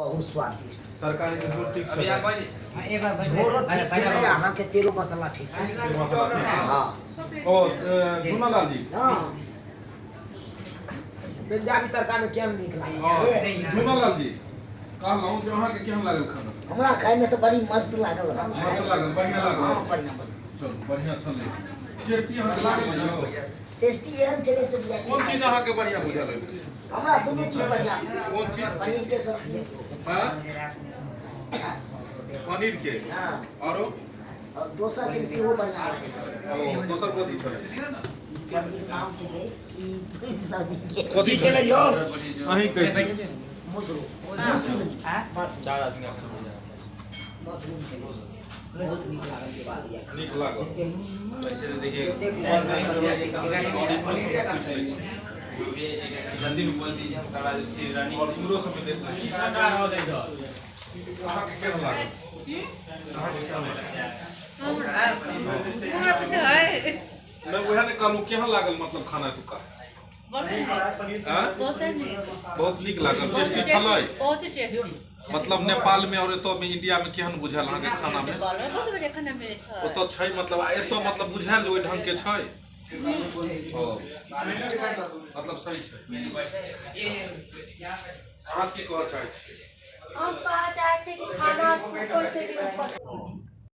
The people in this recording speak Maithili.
बहुत स्वादिष्ट। तरकारी के झोर ठीक छलै? झोरो ठीक छलै, अहाँके तेलो मसाला ठीक छलै। तेल मसाला ठीक छलै। हँ। ओ झूनालाल जी। हँ, पंजाबी तड़का में केहन नीक लागल। हँ, झूनालाल जी, कहलहुँ जे अहाँके केहन लागल खाना? हमरा खायमे तऽ बड़ी मस्त लागल हन। मस्त लागल, बढ़िआँ लागल? हँ, बढ़िआँ बढ़िआँ। चलू, बढ़िआँ छलै। टेस्टी अहाँके लागल यौ? टेस्टी एहन छलै से बुझाइ छै। कोन चीज अहाँके बढ़िआँ बुझल ओहिमे? हमरा दुनू चीज बढ़िआँ। कोन चीज? पनीर के सब्जी। हँ, पनीर के। हँ। आरो? और दोसर चीज सेहो बढ़िआँ लागै छै। ओ दोसर कथी छलै? पनीर नाम छलै ई सब्जी के। कथी छलै यौ? अहीं कहि दियौ। मशरूम। मशरूम छलै, बहुत नीक लागल जे बात यऽ। नीक लागल। वैसे तो देखिए और इम्हरो सबमे पूछि लै छी। जल्दी में बोल दीजिए, हम करा देते हैं रानी। और इम्हरो सबमे देख लै छी। अहाँके केहन लागल? अहाँके केहन लागल? नहि, उएह ने कहलहुँ, केहन लागल मतलब खाना एतुका? आँय? बहुत नीक। बहुत नीक लागल, टेस्टी छलै? बहुत टेस्टी। मतलब नेपाल में और एतऽ में, इंडिया में केहन बुझायल अहाँके खाना में? नेपाल में बहुत बढ़िया खाना मिलै छै। ओतऽ छै मतलब, आ एतऽ मतलब बुझायल जे ओहि ढंग के छै? ओ मतलब सही छै। अहाँ की कहऽ चाहै छियै? हम कहऽ चाहै छी कि खाना सुपर से भी ऊपर।